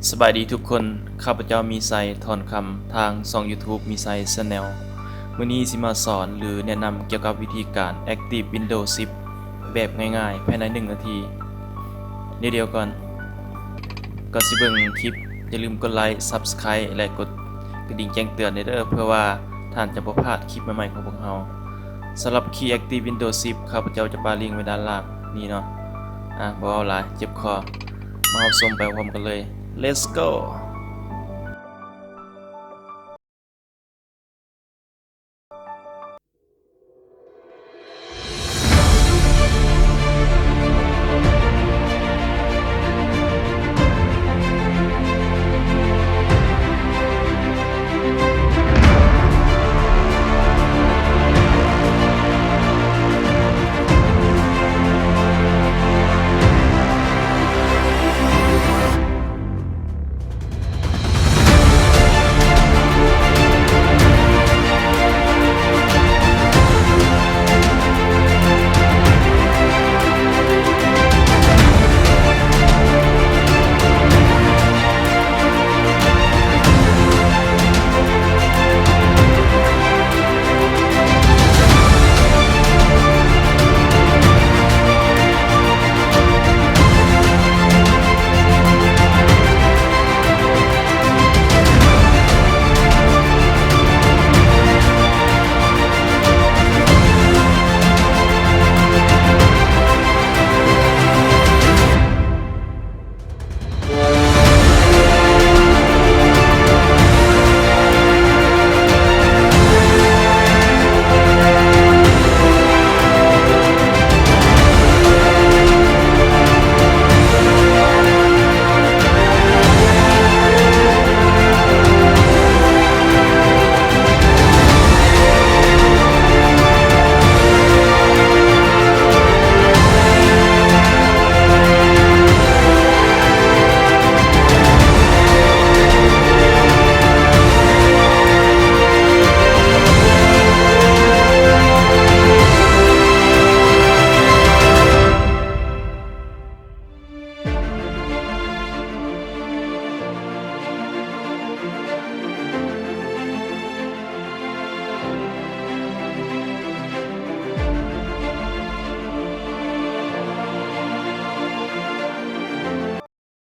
ສະບາຍດີທຸກຄົນ, ຂ້າພະເຈົ້າມີໄຊ ທອນຄຳ ທາງຊ່ອງ YouTube ມີໄຊ Channel. ມື້ນີ້ຊິມາສອນ ຫຼື ແນະນຳກ່ຽວກັບວິທີການ Active Windows ສິບ ແບບງ່າຍໆ ພາຍໃນໜຶ່ງນາທີ. ດຽວໆກ່ອນ ກ່ອນຊິເບິ່ງຄລິບ, ຢ່າລືມກົດໄລ, Subscribe ແລະ ກົດກະດິ່ງແຈ້ງເຕືອນເດີ ເພື່ອວ່າທ່ານຈະບໍ່ພາດຄລິບໃໝ່ໆຂອງພວກເຮົາ. ສຳລັບຄີ Active Windows ສິບ ຂ້າພະເຈົ້າຈະປະລິງໄວ້ດ້ານລ່າງນີ້ເນາະ. ອ່ະ ບໍ່ເວົ້າຫຼາຍ ເຈັບຄໍ. ມາຮັບຊົມໄປພ້ອມກັນເລີຍ. Let's go!